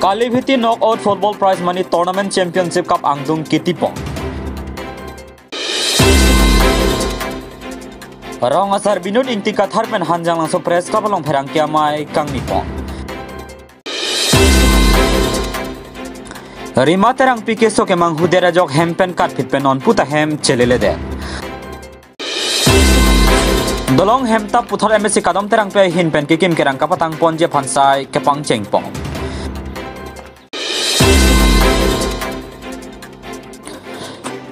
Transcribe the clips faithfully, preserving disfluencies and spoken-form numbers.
Kalibhiti Knockout Football Prize Money Tournament Championship Cup angdung kitipon. Rong asar Binod Ingti Kathar pen Hanjanglangso Press Club along pherangke amei kangnipon. Rima Terangpi keso kemanghudet ajok hem pen katphit pen non puta hem cheleledet. Dolong hemtap puthot M A C Kadom Terangpi ahin pen kekim kerang kapatangponji aphan sai kepangchengpon.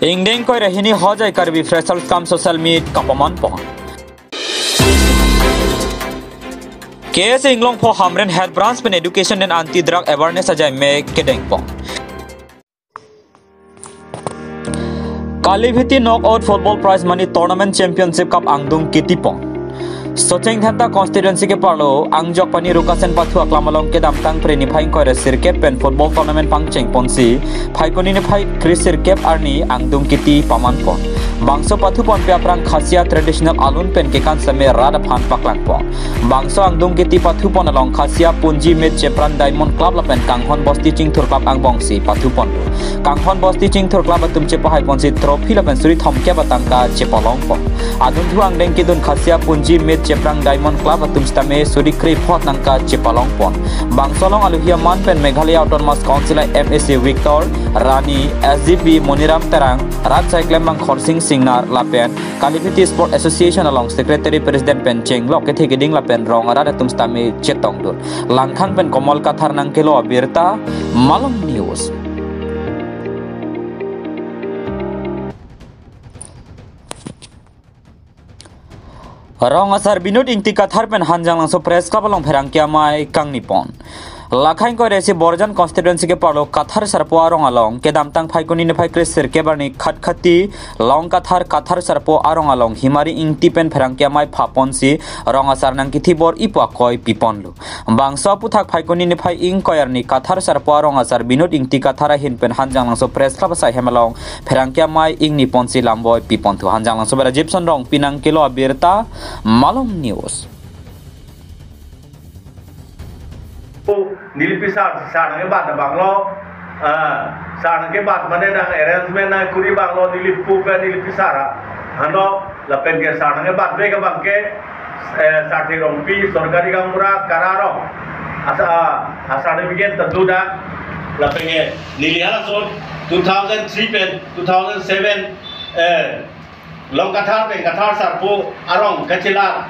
Ingdeng koire hini Hojai Karbi Freshers Camp Social Meet kapamanpon. K S A Inglongpho Hamren Head Branch pen Education and Anti Drug Awareness ajai mek kedengpon. Kalibhiti Knockout Football Prize Money Tournament Championship Cup angdung kitipon. Socheng Dhenta Constituency keparlo Angjokpani Rukasen Pathu aklam along kedamtang Phre niphai ingkoire sirkep pen football tournament pangchengponsi Phaikuni niphai kresirkep arni angdung kiti pamanpon. Bangso pathuponpe aphrang Khasia traditional alun pen kekan seme rat aphan paklangpon. Bangso angdung kiti pathupon along Khasia Punji Mit Chepran Diamond Club lapen Kanghon Bosti Chingthur Club angbongsi pathuponlo. Kanghon Bosti Chingthur Club atum chepahaiponsi trophy lapen suri thomkep atangka chepalongpon. Adunthu angdeng kedun Khasia Punji Mit Chepran Diamond Club atum sitame suri krepho atangka chepalongpon. Bangso along aluhi aman pen Meghalaya Autonomous Council M A C Victor Rani, S D P Moniram Terang, rat saiklembang Khorsing Singnar lapen Kalibhiti Sport Association along Secretary President pen chenglok kethe keding lapen rong arat atum sitame chetongdun. Langkhang pen Komol Kathar nangkelo abirta, Malong News. Rong asar Binod Ingti Kathar pen Hanjanglangso Press Club along pherangke amei kangnipon. Lakhai ingkoire isi Borjan Constituency keparlo Kathar Sarpo arong along kedamtang Phaikuni niphai kresirkep arni Khatkhati Long Kathar Kathar Sarpo arong along Himari Ingti pen pherangke amei phaponsi rong asar nangkithi bor-ipo akoi piponlo. Bangso aputhak Phaikuni niphai ingkoi arni Kathar Sarpo arong asar Binod Ingti Kathar ahin pen Hanjanglangso Press Club asai hem along pherangke amei ingniponsi lamboi piponthu. Hanjanglangso pen Rajiv Sonrong pinang kelo abirta, Malong News. Nelipi sar, sar nangkebat abanglo, ah, sar nangkebat mane nang arrangement nangkuri abanglo, nelipu pen nelipi sar, ah, hano, lapen ke sar nangkebatve ke abangke, eh, Sarthe Rongpi, Sorkari Gaonbura, Kara arong. Asa, ah, asar nangbigen tadu dak, lapen ke neli halaso two thousand three pen two thousand seven, eh, Long Kathar pen Kathar Sarpo arong kachelar.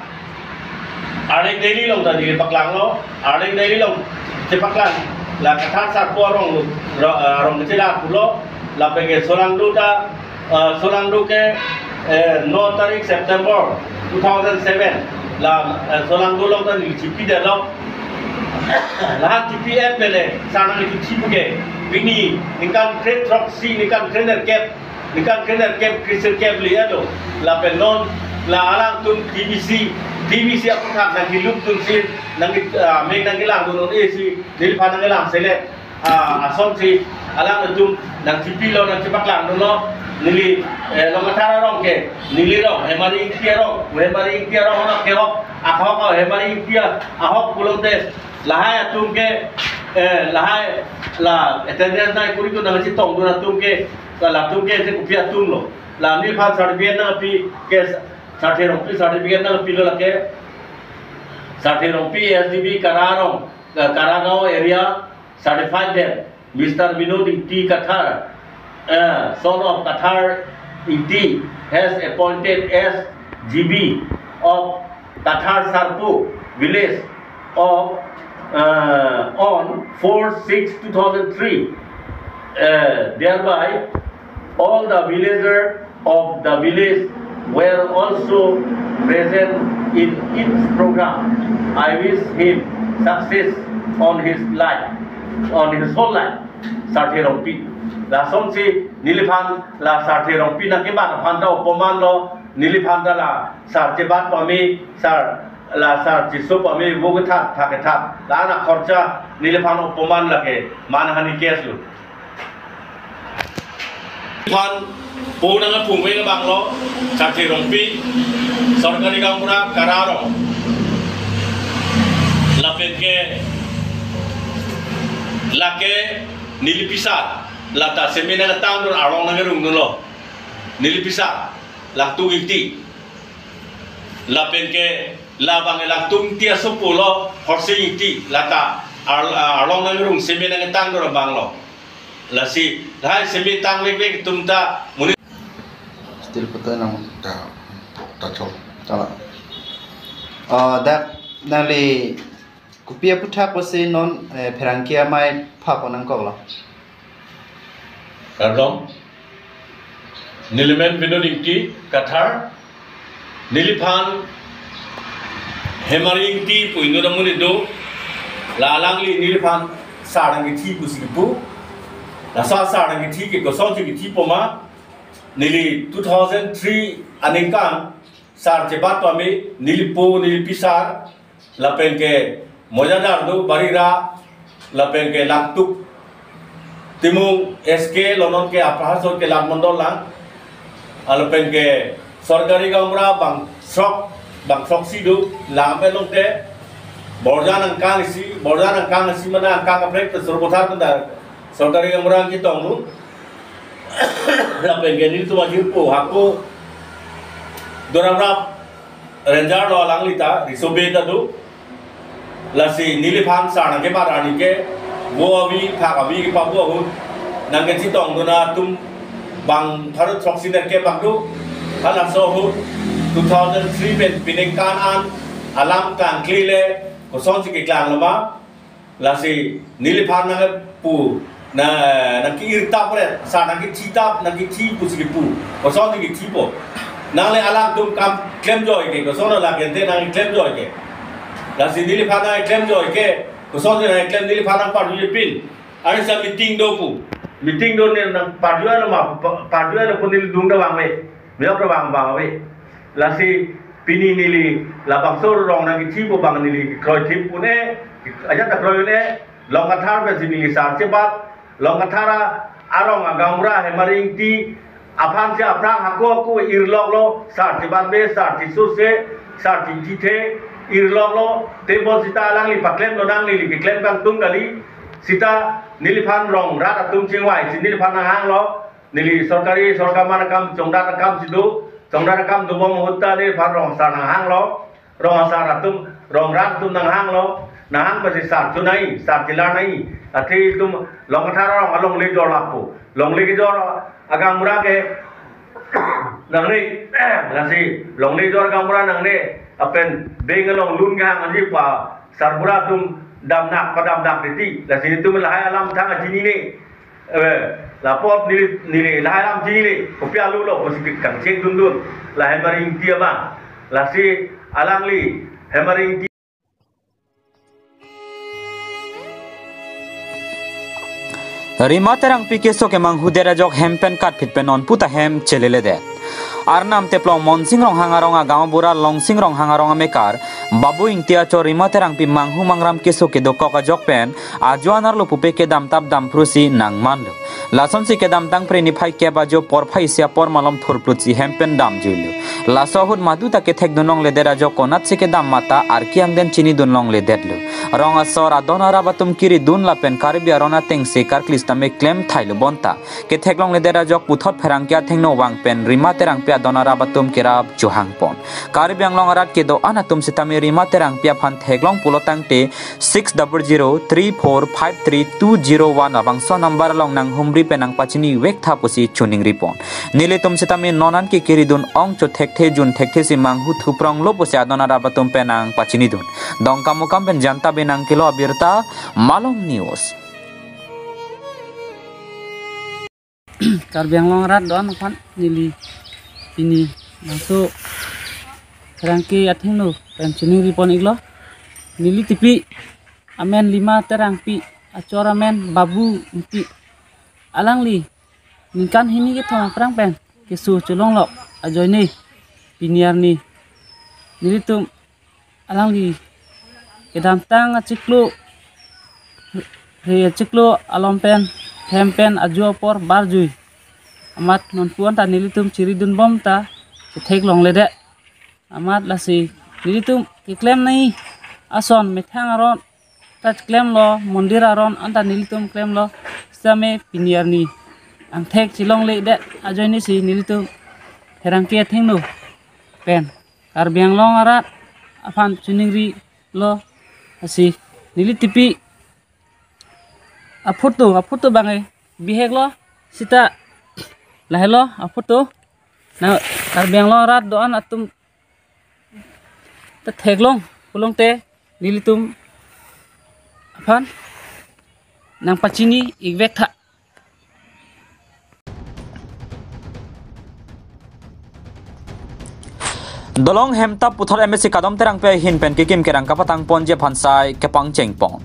Arleng Daily along ta neli paklanglo, Arleng Daily along chepaklang. La Kathar Sarpo arong lo, ro-, arong kachelar pulo, lapen ke Solangdo ta, eh, Solangdo ke, eh, no tarik September two thousand seven, la, eh, Solangdo along ta neli chipidetlo. Lahan chipi-et pele, sar nangkithipu ke, pini, ningkan kre throksi, ningkan krenerkep, ningkan krenerkep, kresirkep le-etlo. Lapen non, la alangtum T V C, T V C aputhak nangkilupdunsi, nangki, ah, mek nangkilangdun un-esi, neliphan nangkilangselet. Ah, asonsi, alangtum, nangchipilo, nangchipaklangdunlo, neli, eh, Long Kathar arong ke, neli rong, Hemari Ingti arong, Hemari Ingti arong, anak kehok, ahok, Hemari Ingti ahok pulote, lahai atum ke, eh, lahai, la attendance nangkuri tu nangchetongdun atum ke, la latum ke, je kopi atumlo. La neliphan certificate nangpi ke, Sarthe Rongpi certificate nangpilo lake. Sarthe Rongpi S D P Kara arong, eh, Kara Gaon area certified that Mister Binod Ingti Kathar, uh, son of Kathar Ingti, has appointed as G B of Kathar Sarpo village of, uh, on four six two thousand three. Uh, thereby, all the villagers of the village were also present in its program. I wish him success on his life, on his whole life. Sarthe Rongpi. Lasonsi neliphan la Sarthe Rongpi nangkebat aphan ta opomanlo, neliphan ta la sar chebat pame, sar la sar cheso pame, vo kethat, tha kethat. La anak khorcha neliphan opoman lake, manhani case lo. Phan po nangpungve abanglo, Sarthe Rongpi, Sorkari Gaonbura, Kara arong. Lapen ke Lake neli pisar, lata seme nangtang dur arong nangrung dunlo. Neli pisar, Langtuk Ingti. Lapen ke labang Langtuk Ingti asopo lo, Horsing Ingti, lata ar-, arong nangrung seme nangtang dur abang lo. Lasi, lahai seme tang vekvek atum ta monit. Still photo nang. Ta, ta chol. Tala. Oh, dak nangli kopi aphuthak pusi non, eh, pherangke amei phak nangkoklo. Kardom. Neli men Binod Ingti Kathar. Neliphan Hemari Ingti pu inut amonit do. La alangli neliphan sar nangkethi pusi kipu. Laso sar nangkethi ke kosonsi kethipo ma. Neli two thousand three aningkan sar chebat pame, neli po, neli pisar, lapen ke Mojadar do, Barira, lapen ke Langtuk Timung S K, lo non ke Upper Hasao Kelat Mondol lang, ah, lapen ke sorkari gaonbura bang srok, bang sroksi do, lang pe long te, borja nangkang isi, borja nangkang isi mana angkang kaprek te sorbothar penta sorkari gaonbura ketong do, lapen ke nelitum ajirpo, hako, Doramrap, Ranger lo alangli ta, riso bey ta do. Lasi neliphan sar nangkebat arni ke, vo avi, phak avi kepavo ahut nangkechetong dun atum bang pharo throksi nerkep bak do. Halaso ahut two thousand three pen piningkan an alam kangkli le kosonsi keklanglo ma. Lasi neliphan nangpu, na, nangke-ir tap ret, sar nangkethi tap, nangkethi pusi kipu. Kosonsi kethipo. Nangli alangtum kam klemjoi ke, koson la gente nangklemjoi ke. Lasi neliphan nangklemjoi ke, kosonsi nangklem, neliphan nangparjujepin. Arnisa meeting do pu. Meeting do ne nangparjulo ma, pa-, parjulo pu neli dung ta vangve. Mejok ta vang vangve. Lasi pini neli labangso rong nangkethipo bang neli kroithip un-e, ajat ta kroi un-e, Long Kathar pensi neli sar chebat, Long Kathar arong agaonbura Hemari Ingti aphansi aphrang hako hako irloklo, sar chebatve, sar chesose, sar chingthithe, irloklo, tebon seta alangli paklemlo, nangli keklem kangtung kali, seta neliphan rong rat atum chingvaisi neliphan nanghanglo, neli sorkari, sorkar man akam, chongdat akam si do, chongdat akam dobom ahut ta neliphan rong asar nanghanglo, rong asar atum, rong rat atum nanghanglo, nanghang pensi sar chonai, sar chelarnai, athe itum Long Kathar arong alongle jor lapu, longle kejor agaonbura ke nangne, lasi longle jor agaonbura nangne, lapen beng along lun kehang aji pa sarbura atum damnak padamnak titi, lasi itum lahai alam thang achinine, eh, lapot neli, neli lahai alam chinine, kopi alu lo, pusi kangcheng dundun, lahai Hemari Ingti abang, lasi alangli, Hemari Ingti. Rima Terangpi keso kemanghudet ajok hem pen katphit pen non puta hem cheleledet. Arnam teplong Monsing Ronghang arong agaonbura Longsing Ronghang arong amekar Babu Ingti achor Rima Terangpi manghu mangram keso kedokok ajok pen ajo anerlo pupe kedam tap damphrusi nangmanlo. Lasonsi kedamtang Phre niphai kep ajo porphai isi apor malom thurplutsi hem pen damjuilo. Laso ahut madu ta kethekdun longledet ajok konatsi kedam mata arki angden chinidun longledetlo. Rong asor adon arap atum keridun lapen Karbi aron atengsi karkli sitame klem thailo bonta kethek longledet ajok puthot pherangke athengno vang pen Rima Terangpi adon arap atum kerap chohangpon. Karbi Anglong arat kedo-an atum sitame Rima Terangpi aphan theklong pulo tangte six double zero three four five three two zero one labangso number along nanghumri pen nangpachini vektha pusi choningripon. Nelitum sitame non anke keridun ongchot thekthe jun thekthesi manghu thupronglo pusi adon arap atum pen nangpachinidun. Dongkamukam pen Janta Bey nangkelo abirta, Malong News. Karbi Anglong arat do-an aphan neli pini laso pherangke athengno pen choningripon iklo. Neli tipi amen Rima Terangpi, achor amen Babu Ingti. Alangli ningkan hini kethom aphrang pen keso cholonglok ajoine pini arni nelitum alangli kedamtang achiklo, he achiklo alom pen, hem pen ajo apor barjui. Amat nonpu anta nelitum chiridun bom ta chethek longledet. Amat lasi nelitum keklemnei ason methang aron ta klemlo, mondir aron anta nelitum klemlo. Sitame pini arni angthek chelongledet ajoinesi nelitum pherangke athengno pen Karbi Anglong arat aphan chiningrilo. Lasi neli tipi aphoto, aphoto bang-e biheklo, sita lahelo aphoto. Na Karbi Anglong arat do-an atum ta theklong pulote nelitum aphan nangpachini-ik vek tha. Dolong hemtap puthot M A C Kadom Terangpi ahin pen kekim kerang kapatang ponji aphan sai kepangcheng pon.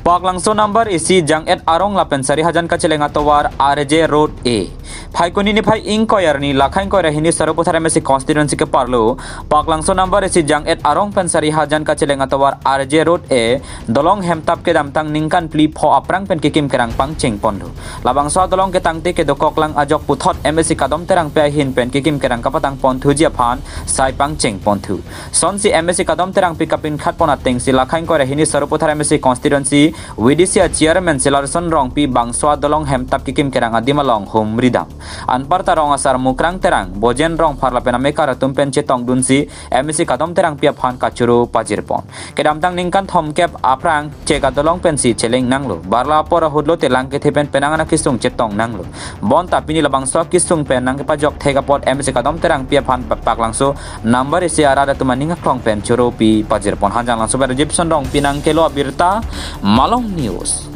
Paklangso number isi Jang-et arong lapen Sarihajan kacheleng atovar R J Road A. Phaikuni niphai ingkoi arni, lakhai ingkoi ra hini Sarupathar M A C constituency keparlo Paklangso number isi Jang-et arong pen Sarihajan kacheleng atovar R J Road A dolong hemtap kedamtang ningkan phli pho aphrang pen kekim kerang pangcheng ponlo. Labangso adolong ketangte kedokoklang ajok puthot M A C Kadom Terangpi ahin pen kekim kerang kapatang ponthuji aphan sai pangcheng ponthu. Sonsi M A C Kadom Terangpi kapinkhat pon atengsi lakhai ingkoi ra hini Sarupathar M A C constituency V D C a chairman Silarson Rongpi bangso adolong hemtap kekim kerang adim along humridam. Anparta rong asar Mukrang Terang, Bojen Rongphar lapen amekar atum pen chetongdunsi M A C Kadom Terangpi aphan kachoro pajirpon. Kedamtang ningkan thomkep aphrang chek adolong pensi cheleng nanglo. Barla apor ahut lote lang kethe pen penang an akesung chetong nanglo. Bonta pini labangso akesung pen nangkepajok thek apot M A C Kadom Terangpi aphan Paklangso number isi arat atum aning aklong pen choro pi pajirpon. Hanjanglangso pen Egyptian Rongpi nangkelo abirta, Malong News.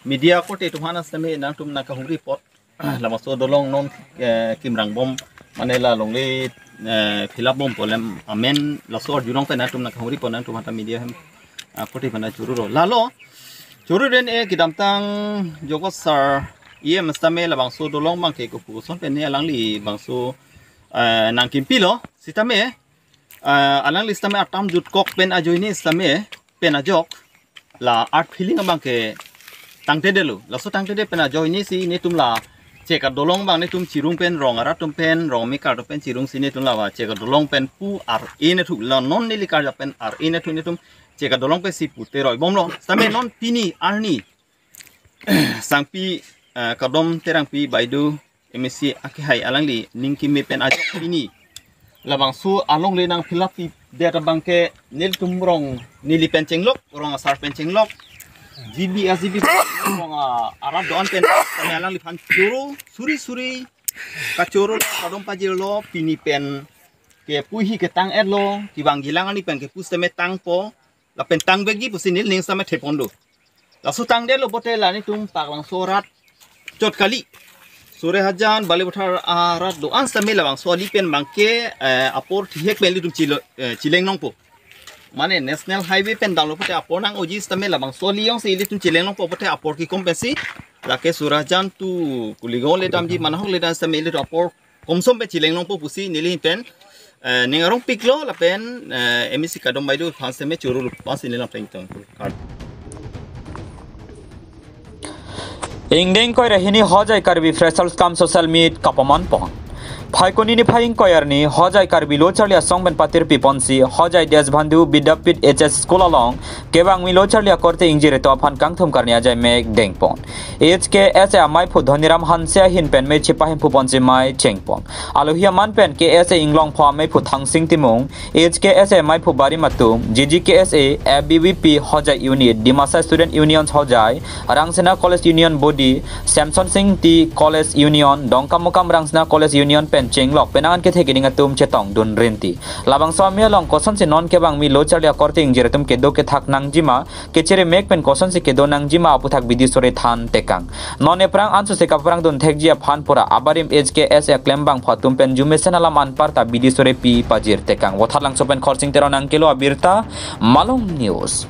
Media akorte atum aphan sitame nangtum nangkahumri apot labangso dolong non, eh, kimrang bom, mane la longle, eh, fill up bom pu alam amen laso arjulong pen nangtum nangkahumri apot nangtum aphan ta media hem, ah, akorte aphan chorolo. Lalo choro den e kedamtang Jogos sir E M sitame labangso dolong bangke kopuson pen ne alangli bangso, eh, nangkimpilo sitame, eh, alangli sitame atam jutkok pen ajoine sitame pen ajok la earth filling abangke tangtedetlo. Laso tangtedet pen ajoinesi netum la chek adolong bang netum chirung pen rong arat atum pen rong amekar atum pen chirungsi netum la va chek adolong pen pu ar-e nethu la non neli karjap pen ar-e nethu netum chek adolong pensi pu teroi bomlo. Sitame non pini arni sangpi, eh, Kadom Terangpi baideo M A C akehai alangli ning keme pen ajok pini labangso alongle nang fill up pidet abangke nelitum rong neli pen chenglok, rong asar pen chenglok, G B, S G B rong, ah, arat do-an pen kami alangliphan choro suri suri kachoro lo, kadom pajirlo, pini pen kepu hi ketang-etlo, kevangjilang arni pen kepu sitame tangpo, lapen tang vekji pusi nelining sitame thepon do. Laso tangdetlo pote la netum Paklangso arat chot kali, Sarihajan, Balipathar arat do-an sitame labangso ali pen bangke, eh, apor thihek pen ilitum chilo, eh, chileng nangpo. Mane National Highway pen damlo pote apor nang-oji sitame labangso ali jongsi ilitum chileng nangpo pote apor kekom pensi lake Sarihajan to Kuligaon le damji mane ahok le dam sitame ilitum apor komsom pen chileng nangpo pusi neli pen, eh, ning arongpiklo lapen, eh, M A C Kadom baideo aphan sitame choro lo pusi neli lam teng tong. Ingdeng ingkoi ra hini Hojai Karbi Freshers cum Social Meet kapaman pon. Phaikuni niphai ingkoi arni Hojai Karbi Lo Charli Asong pen patirpi ponsi Hojai Deshbandhu Vidyapith H S School along kevangmi lo charli akorte ingjir atum aphan kangthum karni ajai mek dengpon. H K S A amaiphu Dhoniram Hanse ahin pen me chepahemphu ponsi mei chengpon. Alohi aman pen K S A Inglongpho amaiphu Thangsing Timung, H K S A amaiphu barim atum, G G K S A, A B V P Hojai Unit, Dimasa Student Union Hojai, Rangsina College Union Body, Samson Sing Ingti College Union, Dongkamukam Rangsina College Union pen chenglok penang an kethe keding atum chetongdun rinti. Labangso amei along kosonsi non kevangmi lo charli akorte ingjir atum kedo kethak nangjima, kechere mek pen kosonsi kedo nangjima aputhak bidi sore than tekang. Non ephrang ansose kaphrang dun thekji aphan pura abarim H K S A klembangpho atum pen jumesen alam anparta bidi sore pi pajir tekang. Vothatlangso pen Khorsing Teron nangkelo abirta, Malong News.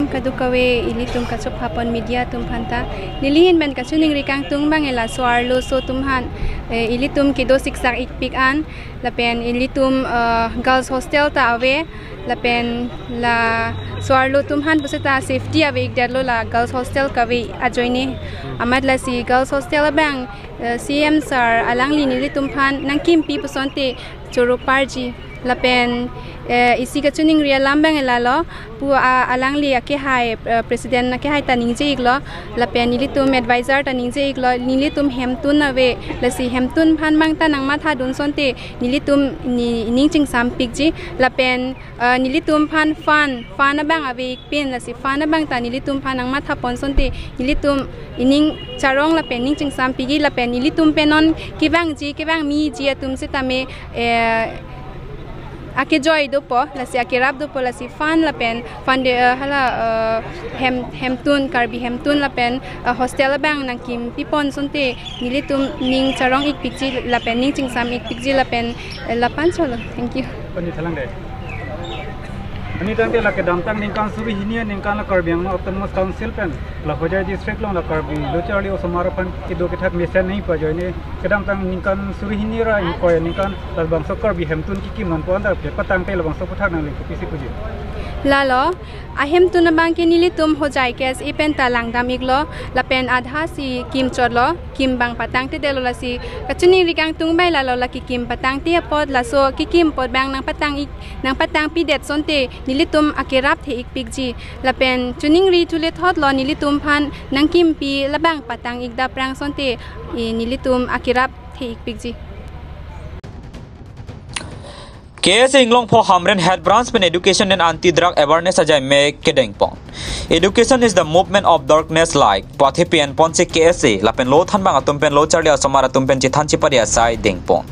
Kadokave ilitum kachopha pon media atum aphanta nelihin pen kachiningri kangtung bang-e laso arloso atum aphan Eh, ilitum kedo siksak ikpik an, lapen ilitum, eh, girls hostel ta ave, lapen laso arlo atum aphan pusita safety ave ikdetlo la girls hostel kave ajoine. Amat lasi girls hostel abang, eh, C M sir alangli nelitum aphan nangkimpi pusonte choro parji. Lapen, eh, isi kachiningri alam abang lalo, pu a, alangli akehai, eh, president akehai ta ningje iklo, lapen nelitum advisor ta ningje iklo, nelitum hemtun ave, lasi hemtun aphan abang ta nangmathadun asonte, nelitum ni, ning chingsampikji, lapen, eh, nelitum aphan fund, fund abang ave ikpin, lasi fund abang ta nelitum aphan nangmathapon asonte, nelitum ining charong lapen ning chingsampikji, lapen nelitum pen non kevangji, kevangmiji atum sitame, eh, akejoi dopo, lasi akerap dopo, lasi fund lapen fund, eh, hala, eh, hem, hemtun, Karbi hemtun lapen, eh, hostel abang nangkimpipon asonte, nelitum ning charong ikpikji, lapen ning chingsam ikpikji, lapen, eh, lapu-an cholo. Thank you. Pani thalang dei. Ani tangte la kedamtang ningkan suri hini aningkan la Karbi Anglong Autonomous Council pen la Hojai district along la Karbi lo charli osomar aphan kedo kethak mesen nangpajoine, kedamtang ningkan suri hini ra ingkoi aningkan labangso Karbi hemtun kekim nangpo, anta patangte labangso aphuthak nangli kopisi puji? Lalo, ahemtun abang ke nelitum Hojai K S A pen ta langdam iklo, lapen adha si kimchotlo, kim abang patangtedetlo, lasi kachiningri kangtung abang lalo, la kekim patangte apot, laso kekim apot abang nangpatang ik, nangpatangpidet asonte, nelitum akerapthe ikpikji. Lapen chiningri thule thotlo, nelitum aphan nangkimpi labang patang ik daprang asonte, eh, nelitum akerapthe ikpikji. K S A Inglongpho Hamren Head Branch pen education and anti drug awareness ajaime kedengpon. Education is the movement of darkness light. Pathe pen ponsi K S A lapen lo thanbang atum pen lo charli osomar atum pen chethan chepari asai dengpon.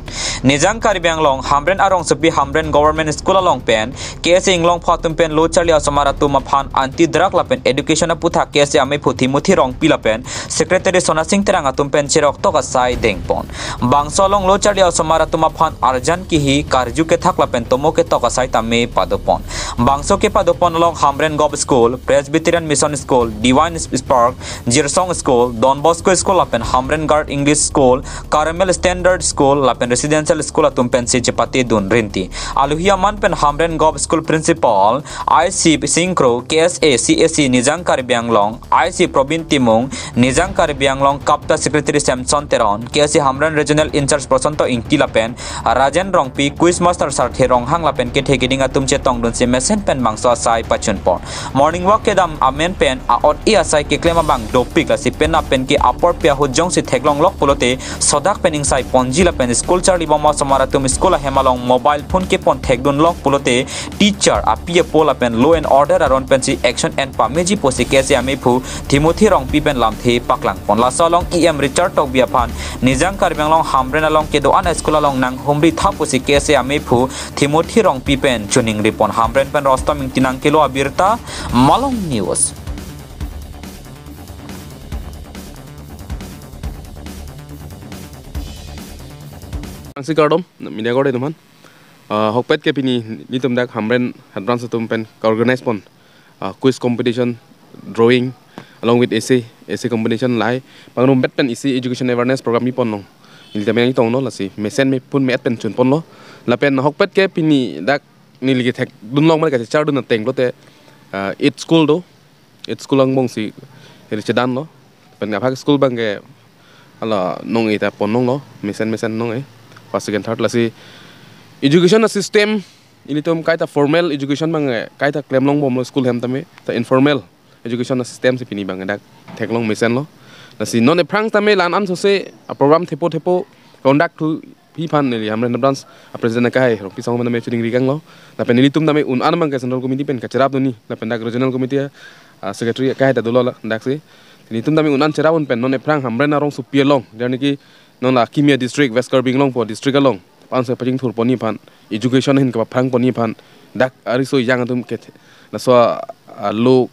Nijang Karbi Anglong Hamren arongsopi Hamren Government School along pen K S A Inglongpho atum pen lo charli osomar atum aphan anti drug lapen education aphuthak K S A amephu Timothy Rongpi lapen Secretary Sonasing Terang atum pen cheroktok asai dengpon. Bangso along lo charli osomar atum aphan arjan kihi, karju kethak lapen tomo ketok asai tame padopon. Bangso kepadopon along Hamren Govt School, Presbyterian Mission School, Divine Spark, Jirsong School, Don Bosco School lapen Hamren Girls English School, Carmel Standard School lapen Residential School atum pensi chepatedun rinti. Alohi aman pen Hamren Govt School Principal I C Singkro, K S A C S C Nijang Karbi Anglong, I C Probin Timung, Nijang Karbi Anglong KAPTA Secretary Samson Teron, K S A Hamren Regional In-charge Prosanto Ingti lapen Rajen Rongpi, Quiz Master Sarthe Ronghang lapen kethe keding atum chetongdunsi mesen pen bangso asai pachunpon. Morning walk kedam amen pen a-ot-e asai keklem abang dopik, lasi penap pen ke apor pi ahut jongsi theklonglok pulote sodak pen ingsai ponji lapen school charlibom osomar atum school ahem along mobile phone kepon thekdunlok pulote teacher, api apo lapen law and order aron pensi action en pameji pusi K S A amephu Timothy Rongpi pen lamthe paklangpon. Laso along E M Richard Tokbi aphan Nijang Karbi Anglong Hamren along kedo-an school along nanghumri tha pusi K S A amephu Timothy Rongpi pen choningripon. Hamren pen Rostom Ingti nangkelo abirta, Malong News. Angsi kardom, media kardom teman. Ah, ahokpet ke pini nelitum dak Hamren Head Branch atum pen ka-organize pon, ah, quiz competition, drawing, along with essay, essay competition lahai pangrumpet pen isi education awareness program bi pon long. Nelitum yang itong no, lasi mesen me phone me-et pen chunponlo. Lapen ahokpet ke pini dak neli kethekdunlong mane kachechardun ateng pulote, ah, eight school do. Eight school angbongsi hiri chedanlo. Pen kaphak school abang ke hala nong-e ta pon longlo, mesen mesen nong-e. First, second, third, lasi education asystem, ilitum kaita formal education abang ke kaita klemlongbomlo school ahem tame, ta informal education asystem si pini abang ke dak theklong mesenlo. Lasi non ephrang tame la-an ansose a-program thepo thepo conduct thu aphi aphan neli Hamren Branch a-president akehai Rongpi Songhom tame choningri kanglo. Lapen nelitum tame un-an abang ke Central Committee pen kacherapdunji, lapen dak Regional Committee a, a-secretary akehai ta dolo la daksi. Nelitum tame un-an cherapdun pen non ephrang Hamren arongsopi along, jarni ke non la akimi a-district, West Karbi Anglong po district along, pa-ansi pachingthurponji aphan, education ahin kapaphrangponji aphan, dak ariso ejang atum ke laso a, a, lo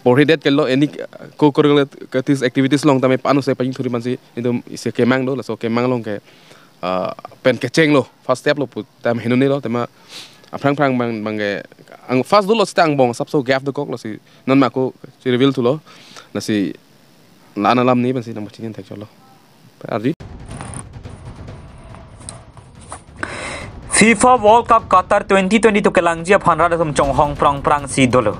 porhidet kelo, any, uh, co-curricular activities, activities along tame pa-ansi pachingthurji aphansi nelitum isi kemang do, laso kemang along ke, uh, pen kechenglo, first step lo pu tame henune lo, tema aphrang phrang abang, abang ke ang first dolo seta angbong asapso gap dokoklo, si non ma ako si reveal thulo, lasi la-an alam ni pensi nangpachini thekchotlo. Ardi. FIFA World Cup Qatar twenty twenty-two kelangji aphan rat atum chonghong prang prang si dolo.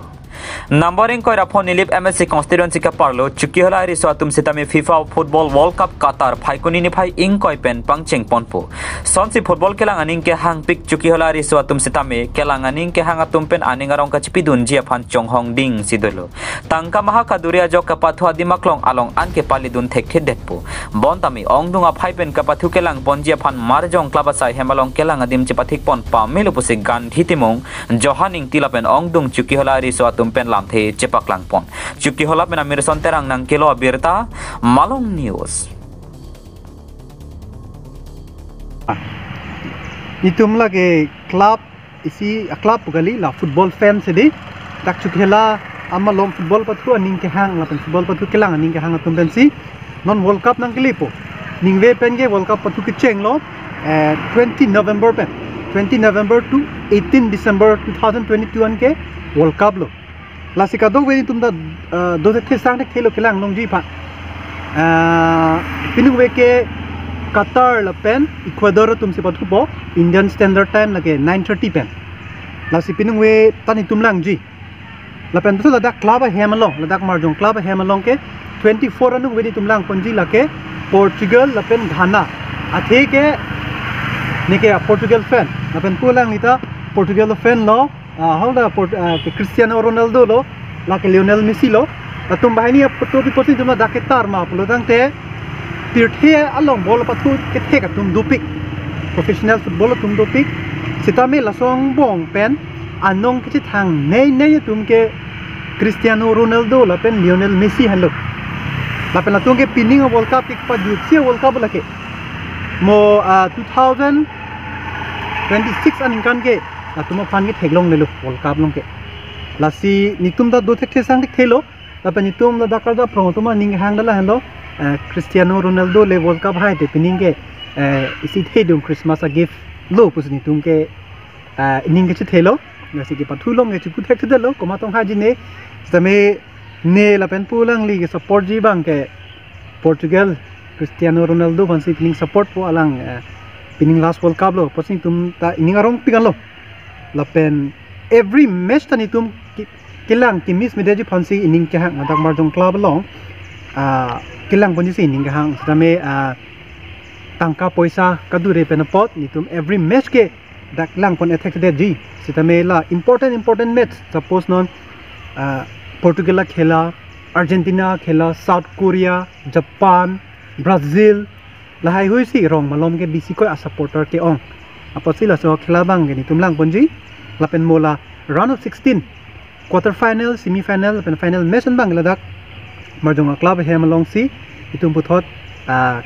Number ingkoi ra pho Nilip M A C constituency kaparlo Chokihola riso atum sitame FIFA Football World Cup Qatar Phaikuni niphai ingkoi pen pangcheng ponpo. Sonsi football kelang aning kehangpik Chokihola riso atum sitame kelang aning kehang atum pen aning arong kachipidunji aphan chonghong ding si dolo. Tangka maha kaduri ajok kapathu adim aklong along an kepalidun thekthedetpo. Bonta mi ongdung aphai pen kapathu kelang ponji aphan Marjong Club asai hem along kelang adim chepathik pon pamelo pusi Gandhi Timung, Johan Ingti lapen ongdung Chokihola riso atum pen lamthe chepaklang pon. Chokihola pen Amirson Terang nangkelo abirta, Malong News. Itum lake club isi a club pu kali, la football fan si dei. Dak Chokihola amalom football pathu aning kehang lapen football pathu kelang aning kehang atum pensi non World Cup nangkelepo. Ningve pen ke World Cup pathu kechenglo, eh, twenty November pen. Twenty November to eighteen December two thousand twenty-two an ke World Cup lo. Lasi kadokave itum ta, eh, do thekthe sang thekthelo kelang longji aphan. Eh, piningve ke Qatar lapen Ecuador atum si pathupo, Indian Standard Time lake nine thirty pen. Lasi piningve ta itum langji. Lapen tu ladak club ahem along, ladak Marjong club ahem along ke twenty-four aningve itum lang ponji lake Portugal lapen Ghana. Athe ke neke Portugal fan. Lapen pu lang neta Portugal fan lo, ah, hau da Port-, ah, ke Cristiano Ronaldo lo, lake Lionel Messi lo. Latum banghini apot pi pusi itum ladak ketar ma pulo tangte pirthe along ball pathu kethek atum dopik. Professional football atum dopik. Sitame laso angbong pen anong kachethang nei nei atum ke Cristiano Ronaldo lapen Lionel Messi henlo. Lapen latum ke pining a World Cup ke pajutsi a World Cup lake. Mo, ah, two thousand twenty-six aningkan ke latum aphan ke theklonglelo World Cup along ke. Lasi itum ta do thekthe sang thekthelo. Lapen itum ladak karja prong atum aning hang da lahenlo, eh, Cristiano Ronaldo le World Cup hai te pining ke, eh, isi thedung Christmas a gift lo pusi itum ke, eh, ining kachethelo. Lasi kepathu along ke chipu thekthedetlo, komat tong haji ne, sitame ne lapen pu langli ke support ji abang ke Portugal, Cristiano Ronaldo aphansi pining support po alang, eh, pining last World Cup lo, pusi itum ta ining arongpik anlo. Lapen every match ta itum ki-, kelang kemiss medeji aphansi ining kehang, ladak Marjong club along, ah, kelang ponji si ining kehang. Sitame, ah, tangka poisa kadure pen apot itum every match ke dak lang pon attack detji. Sitame la important important match, suppose non, ah, Portugal akhela, Argentina akhela, South Korea, Japan, Brazil, lahaihui si rong malom ke bisi koi a supporter ke-ong. Apotsi laso akhela abang ke itum lang ponji. Lapen mo la round of sixteen, quarter final, semi final lapen final match an abang ladak Marjong a club ahem alongsi itum puthot, ah,